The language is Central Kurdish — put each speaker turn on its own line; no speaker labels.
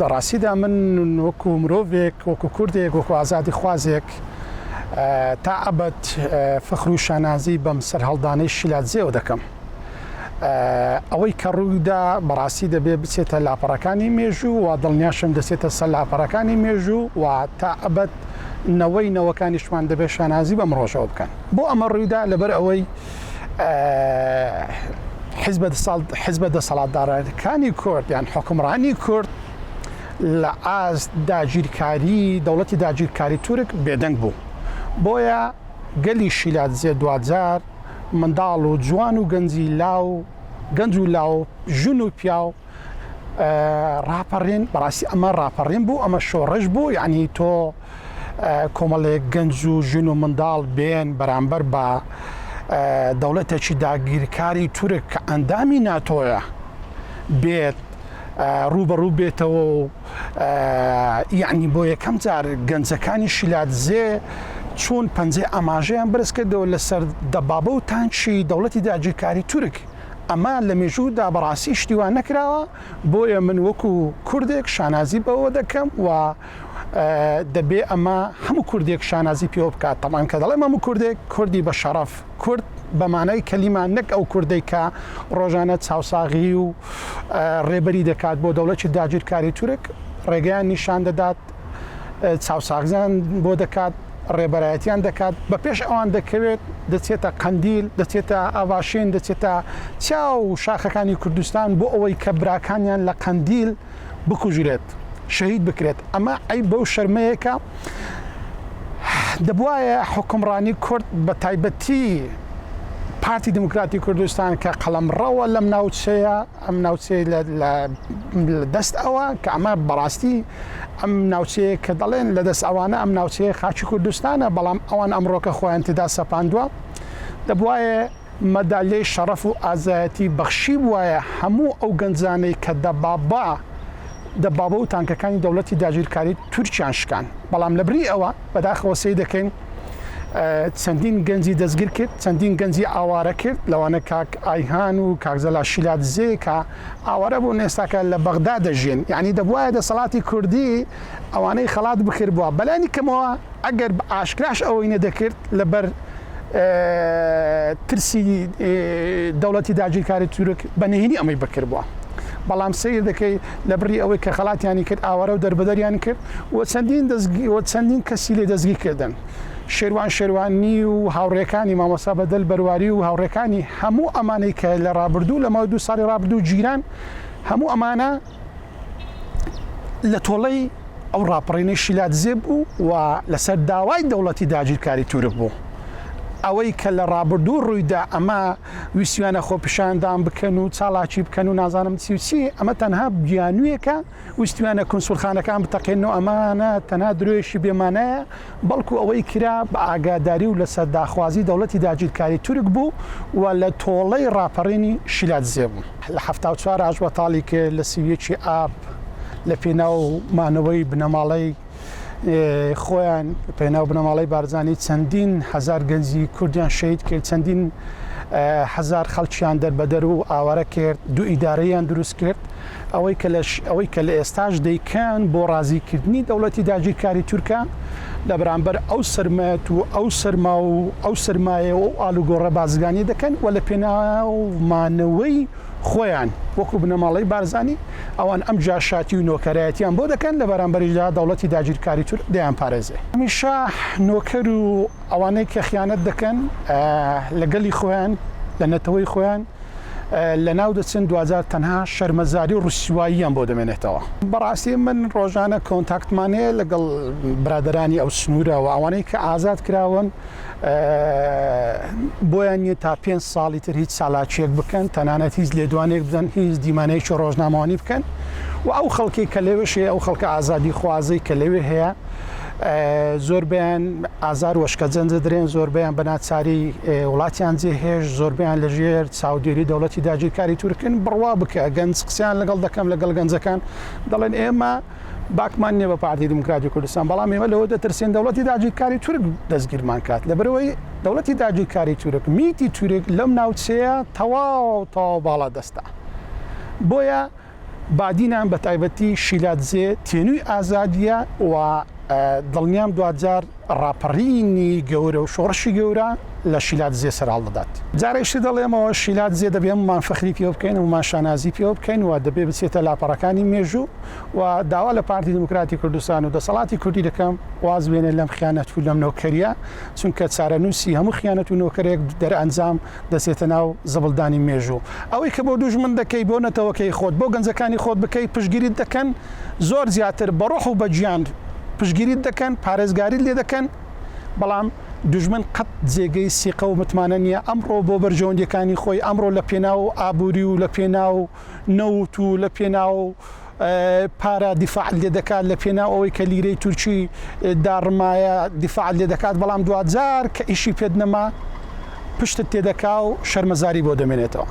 لە ڕاستیدا من وەکو مرۆڤێک، وەکو کوردێک، وەکو ئازادیخوازێک تا ئەبەد فەخر و شانازی بەم سەرهەڵدانەی شیلادزێوە دەکەم. ئەوەی کە ڕوویدا بەڕاستی دەبێ بچێتە لاپەڕەکانی مێژوو و دڵنیاشم دەچێتە سەر لاپەڕەکانی مێژوو و تا ئەبەد نەوەی نەوەکانیشمان دەبێ شانازی بەم ڕۆژەوە بکەن. بۆ ئەمە ڕوویدا؟ لەبەر ئەوەی حیزبە دەسەڵاتدارەکانی کورد یان حوکمڕانی کورد لە ئاست داگیرکاری دەوڵەتی داگیرکاری تورک بێدەنگ بوو. بۆیە گەلی شیلادزێ دواجار منداڵ و جوان و گەنجی لاو گەنج و لاو ژن و پیاو ڕاپەڕین بەڕاستی ئەمە ڕاپەڕین بوو ئەمە شۆڕش بوو یعنی تۆ کۆمەڵێک گەنج و ژن و منداڵ بێن بەرامبەر بە دەوڵەتێکی داگیرکاری تورک کە ئەندامی ناتۆیە بێت ڕووبەڕوو بێتەوە و یعنی بۆ یەکەم جار گەنجەکانی شیلادزێ چوون پەنجەی ئاماژەیان بەرز کردەوە لەسەر دەبابە و تانکی دەوڵەتی داگیرکاری تورک ئەمە لە مێژوودا بەڕاستی شتی وا نەکراوە، بۆیە من وەکو کوردێک شانازی بەوە دەکەم و دەبێ ئەمە هەموو کوردێک شانازی پێوە بکات، تەبعەن کە دەڵێم هەموو کوردێک، کوردی بە شەڕەف، کورد بە مانای کەلیمە نەک ئەو کوردەی کە ڕۆژانە چاوساغی و ڕێبەری دەکات بۆ دەوڵەتی داگیرکاری تورک، ڕێگەیان نیشان دەدات، چاوساغیان بۆ دەکات، ڕێبەرایەتیان دەکات، بە پێش ئەوان دەکەوێت، دەچێتە قەندیل، دەچێتە ئاڤاشین، دەچێتە چیا و شاخەکانی کوردستان بۆ ئەوەی کە براکانیان لە قەندیل بکوژرێت، شەهید بکرێت. ئەمە عەیبە و شەرمەیەکە. دەبوایە حوکمڕانی کورد بە تایبەتی پارتی دیموکراتی کوردستان کە قەڵەمڕەوە لەم ناوچەیە، ئەم ناوچەیە لە دەست ئەوە کە ئەمە بەڕاستی ئەم ناوچەیە کە دەڵێن لە دەست ئەوانە ئەم ناوچەیە خاکی کوردستانە بەڵام ئەوان ئەمڕۆکە خۆیان تێدا سەپاندووە دەبواە مەدالیای شەڕەف و ئازایەتی بەخشی بواە هەموو ئەو گەنجانەی کە دەبابا دەبابە و تانکەکانی دەوڵەتی داگیرکاری تورکیان شکان بەڵام لەبری ئەوە بەداخەوە سەیر دەکەین چەندین گەنجی دەستگیر کرد، چەندین گەنجی ئاوارە کرد، لەوانە کاک ئایهان و کاک زەلا شیلادزێ کە ئاوارە بوون ئێستاکە لە بەغدا دەژین. یانی دەبوایە دەسەڵاتی کوردی ئەوانەی خەڵات بکردبووە، بەلانی کەمەوە ئەگەر بە ئاشکراش ئەوەی نەدەکرد لەبەر ترسی دەوڵەتی داگیرکاری تورک بە نهێنی ئەمەی بکردبووە. بەڵام سەیر دەکەی لە بڕی ئەوەی کە خەڵاتیانی کرد ئاوارە و دەربەدەریان کرد و چەندین دەستگیر و چەندین کەسی لێ دەستگیر کردن. شێروان شێروانی و هاوڕێکانی مامۆستا بەدەل بەرواری و هاوڕێکانی هەموو ئەمانەی کە لە ڕابردوو لە ماوەی دوو ساڵی ڕابردوو گیران هەموو ئەمانە لە تۆڵەی ئەو ڕاپەڕینەی شیلادزێ بوو و لەسەر داوای دەوڵەتی داگیرکاری تورک بوو. ئەوەی کە لە ڕابردوو ڕوویدا ئەمە ویستویانە خۆپیشاندان بکەن و چالاکی بکەن و نازانم چی و چی، ئەمە تەنها بیانوویەکە، ویستویانە کونسوڵخانەکان بتەقێننەوە، ئەمانە تەنها درۆیەکی بێ مانایە، بەڵکو ئەوەی کرا بە ئاگاداری و لەسەر داخوازی دەوڵەتی داگیرکاری تورک بوو و لە تۆڵەی ڕاپەڕینی شیلادزێ بوو. لە 74 ئاشبەتاڵی کرد، لە 31 ئاب لە پێناو مانەوەی بنەماڵەی خۆیان پێناو بنەماڵەی بارزانی چەندین هەزار گەنجی کوردیان شەهید کرد، چەندین هەزار خەڵکیان دەربەدەر و ئاوارە کرد، دوو ئیدارەیان دروست کرد. ئەوەی کە لە ئەوەی کە لە ئێستاش دەیکەن بۆ ڕازیکردنی دەوڵەتی داگیرکاری تورکە لە بەرامبەر ئەو سەرمایەت و ئەو سەرما و ئەو سەرمایە و ئەو ئالوگۆڕە بازرگانی دەکەن و لە پێناو مانەوەی خۆیان وەکو بنەماڵەی بارزانی ئەوان ئەم جاشاتی و نۆکەرایەتیان بۆ دەکەن لە بەرامبەریشدا دەوڵەتی داگیرکاری تورک دەیانپارێزێ. هەمیشە نۆکەر و ئەوانەی کە خیانەت دەکەن لە گەلی خۆیان لە نەتەوەی خۆیان لەناو دەچن دواجار تەنها شەرمەزاری و ڕسواییان بۆ دەمێنێتەوە. بەڕاستی من ڕۆژانە کۆنتاکتمان هەیە لەگەڵ برادەرانی ئەو سنوورە و ئەوانەی کە ئازاد کراون بۆیان نییە تا پێنج ساڵی تر هیچ چالاکییەک بکەن، تەنانەت هیچ لێدوانێک بدەن، هیچ دیمانەیەکی ڕۆژنامەوانی بکەن و ئەو خەڵکەی کە لەوێش هەیە، ئەو خەڵکە ئازادیخوازەی کە لەوێ هەیە، زۆربەیان ئازار و ئەشکەنجە دەدرێن، زۆربەیان بە ناچاری وڵاتیان جێهێشت، زۆربەیان لەژێر چاودێری دەوڵەتی داگیرکاری تورکن. بڕوا بکە گەنج قسەیان لەگەڵ دەکەم، لەگەڵ گەنجەکان دەڵێن ئێمە باکمان نییە بە پارتی دیموکراتی کوردستان، بەڵام ئێمە لەوە دەترسین دەوڵەتی داگیرکاری تورک دەستگیرمان کات، لەبەرئەوەی دەوڵەتی داگیرکاری تورک، میتی تورک لەم ناوچەیە تەواو تەواو باڵادەستە. بۆیە. بادینان بە تایبەتی شیلادزێ تێنووی ئازادییە و دڵنیام دواجار ڕاپەڕینی گەورە و شۆڕشی گەورە لە شیلادزێ سەرهەڵدەدات. جارێکیتر دەڵێمەوە شیلادزێ دەبێ هەموومان فەخری پێوە بکەین، هەموومان شانازی پێوە بکەین و دەبێ بچێتە لاپەڕەکانی مێژوو و داوا لە پارتی دیموکراتی کوردستان و دەسەڵاتی کوردی دەکەم واز بێنێ لەم خیانەت و لەم نۆکەرییە، چونکە چارەنووسی هەموو خیانەت و نۆکەرێک دەرئەنجام دەچێتە ناو زبڵدانی مێژوو. ئەوەی کە بۆ دوژمن دەکەی بۆ نەتەوەکەی خۆت، بۆ گەنجەکانی خۆت بکەی پشتگیریت دەکەن، زۆر زیاتر بە ڕۆح و بە گیان پشتگیریت دەکەن، پارێزگاریت لێ دەکەن، بەڵام دوژمن قەت جێگەی سیقە و متمانە نییە، ئەمڕۆ بۆ بەرژەوەندییەکانی خۆی، ئەمڕۆ لە پێناو ئابووری و لە پێناو نەوت و لە پێناو پارە دیفاعت لێ دەکات، لە پێناو ئەوەی کە لیرەی تورکی داڕمایە دیفاعت لێ دەکات، بەڵام دواجار کە ئیشی پێت نەما پشتت تێدەکا و شەرمەزاری بۆ دەمێنێتەوە.